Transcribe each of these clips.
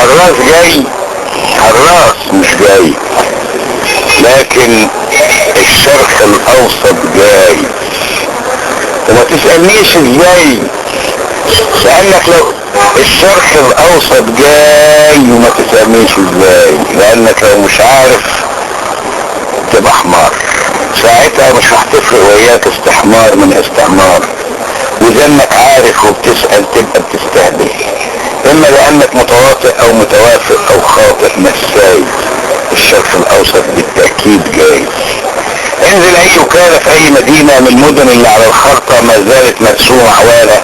حراس جاي، حراس مش جاي، لكن الشرق الاوسط جاي. وما تسألنيش ازاي، لانك لو الشرق الاوسط جاي وما تسألنيش ازاي، لانك لو مش عارف تبقى حمار. ساعتها مش هتفرق وياك استحمار من استعمار، واذا انك عارف وبتسأل تبقى بتستهبل، اما لانك متواطئ او متوافق او خاطئ نساي. الشرق الاوسط بالتأكيد جاي. انزل اي وكالة في اي مدينة من المدن اللي على الخرطة ما زالت مرسومة عوالة،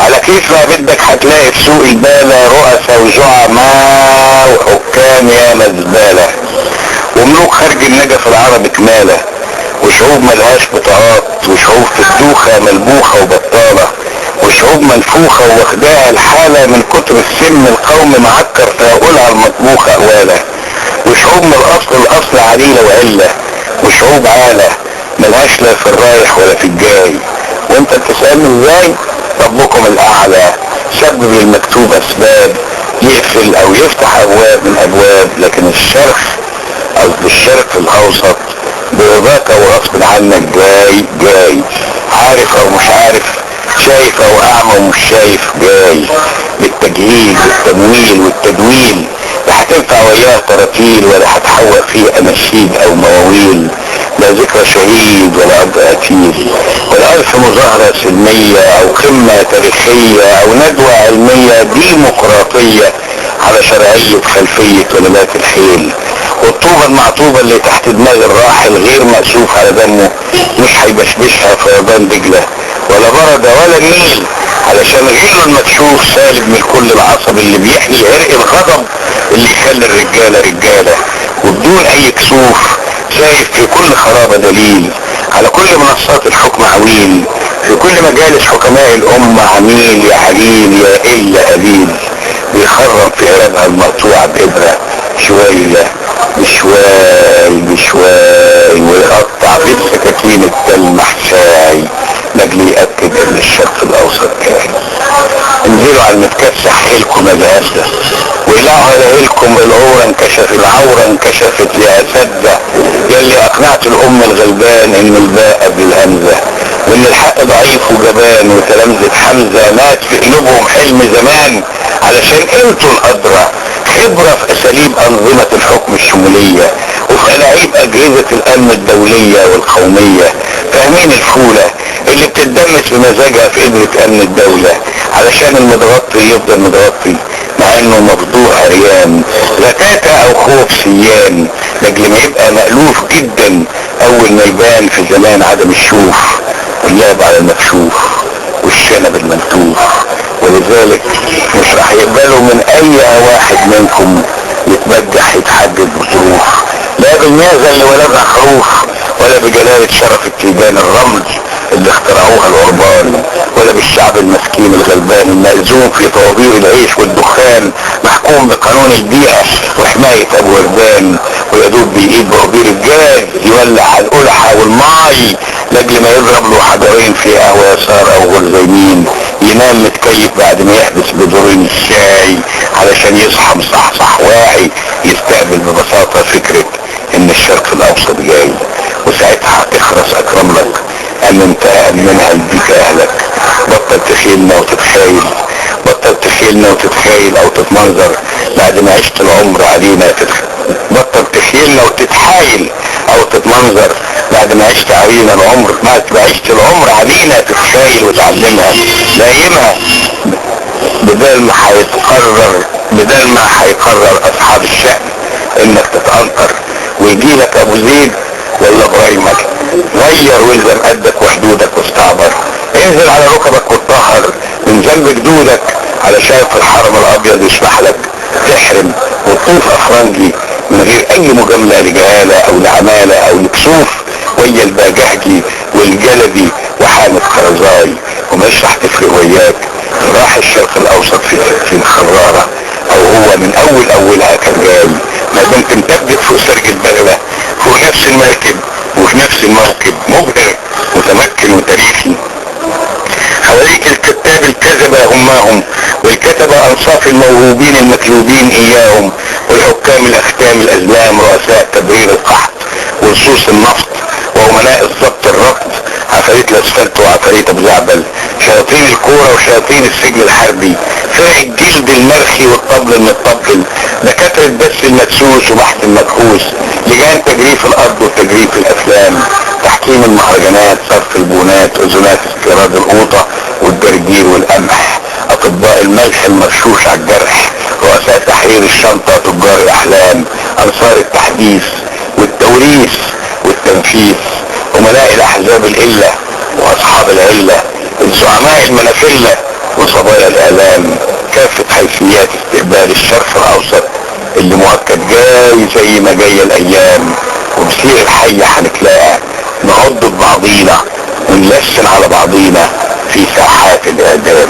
على كيف ما بدك هتلاقي في سوق البالة رؤساء وزعماء وحكام يا مزبالة، وملوك خارج النجف العربي كمالة، وشعوب ملهاش بطاقات، وشعوب في الدوخة ملبوخة وبطالة، وشعوب منفوخة وواخداها الحالة من كتر السم القوم معكر فيقولها المطبوخة قوالة، وشعوب من الاصل الاصل عليلة وعلة، وشعوب عالة ملهاش لا في الرايح ولا في الجاي. وانت بتسألني ازاي؟ ربكم الاعلى سبب المكتوب اسباب، يقفل او يفتح ابواب من ابواب، لكن الشرق، قصد الشرق الاوسط، برضاك وغصب عنك جاي جاي، عارف او مش عارف، شايف او اعمى ومش شايف، جاي بالتجهيز والتمويل والتدويل. لا هتنفع وياه تراتيل، ولا هتحوق فيه اناشيد او مواويل، لا ذكرى شهيد ولا اب قتيل، ولا الف مظاهرة سلمية او قمة تاريخية او ندوة علمية ديمقراطية على شرعية خلفية ولمات الحيل. والطوبة المعطوبة اللي تحت دماغ الراحل غير مأسوف على دمه مش هيبشبشها فيضان دجلة ولا بردة ولا النيل، علشان غيره المكشوف سالب من كل العصب اللي بيحيي عرق الغضب اللي يخلي الرجالة رجالة، وبدون اي كسوف شايف في كل خرابة دليل، على كل منصات الحكم عويل، في كل مجالس حكماء الامة عميل يا عليل يا الا قليل، بيخرب في قرابها المقطوعة بإبرة شوية بشوي بشوي، ويقطع بالسكاكين التلمح شاي لاجل يأكد ان الشرق الاوسط جاي. انزلوا على المتكسح حيلكم يا جهازة، وإلعوا لكم العورة انكشف، العورة انكشفت يا اساتذة، يلي اقنعت الام الغلبان ان الباء قبل الهمزة، وان الحق ضعيف وجبان، وتلامذة حمزة مات في قلوبهم حلم زمان، علشان انتوا الادرى خبرة في اساليب انظمة الحكم الشمولية، وفي ألاعيب اجهزة الامن الدولية والقومية، فاهمين الفولة اللي بتتدمس بمزاجها في قدرة امن الدولة، علشان المتغطي يفضل متغطي مع انه مفضوح عريان، غتاتة او خوف سيان، لاجل ما يبقى مألوف جدا اول ما يبان في زمان عدم الشوف، واللعب على المكشوف والشنب المنتوف. ولذلك مش راح يقبلوا من اي واحد منكم يتبجح يتحجج بظروف، لا بالمعزة اللي ولدها خروف، ولا بجلالة شرف التيجان الرمز اللي اخترعوها العربان، ولا بالشعب المسكين الغلبان المأزوم في طوابير العيش والدخان، محكوم بقانون البيئة وحماية ابو وردان، ويدوب بايد بوابير الجاز يولع على القلحة والماي لاجل ما يضرب له حجرين في قهوة يسار او غرزة يمين، ينام متكيف بعد ما يحبس بدورين الشاي علشان يصحى مصحصح واعي يستقبل ببساطة فكرة ان الشرق الاوسط جاي. وساعتها هتخرس اكرم لك ان انت امنها لبيك اهلك. بطل تخيلنا وتتخيل، بطل تخيلنا وتتخيل او تتمنظر بعد ما عشت العمر علينا، بطل تخيلنا وتتحايل او تتمنظر بعد ما عشت علينا العمر، ما عشت العمر علينا تتخيل وتعلمها نايمها. بدل ما هيتقرر، بدل ما هيقرر اصحاب الشأن انك تتأنطر ويجي لك ابو زيد ولا برايمك، غير والزم قدك وحدودك واستعبر، انزل على ركبك واتطهر من ذنب جدودك علشان في الحرم الابيض يسمح لك تحرم وتطوف افرنجي من غير اي مجاملة لجهالة او لعمالة او لكسوف، ويا الباجحجي والجلبي وحامد خرزاي، ومش راح تفرق وياك راح الشرق الاوسط في الخرارة او هو من اول اولها كان جاي، ما دمت مثبت فوق سرج البغلة فوق نفس المركب وفي نفس الموكب، مبهر متمكن وتاريخي. حواليك الكتاب الكذبة هماهم والكتبة بالمناسبة انصاف الموهوبين المكلوبين اياهم، والحكام الاختام الازلام، رؤساء تبرير القحط ولصوص النفط، وامناء الضبط الربط، عفاريت الاسفلت وعفاريت ابو زعبل، شياطين الكورة وشياطين السجن الحربي، فرق الجلد المرخي والطبل المتطبل، دكاترة بس المدسوس وبحث المبحوث، لجان تجريف الارض وتجريف الافلام، تحكيم المهرجانات، صرف البونات، اذونات استيراد القوطه والجرجير والقمح، اطباء الملح المرشوش على الجرح، رؤساء تحرير الشنطة، تجار الاحلام، انصار التحديث والتوريث والتنفيذ، امناء الاحزاب القلة واصحاب العلة، الزعماء المنافله وصبايا الاعلام، كافة حيثيات استقبال الشرق الاوسط اللي مؤكد جاي زي ما جاية الايام، وبسير الحي هنتلاقى، نعض ببعضينا ونلسن على بعضينا في ساحات الاعدام.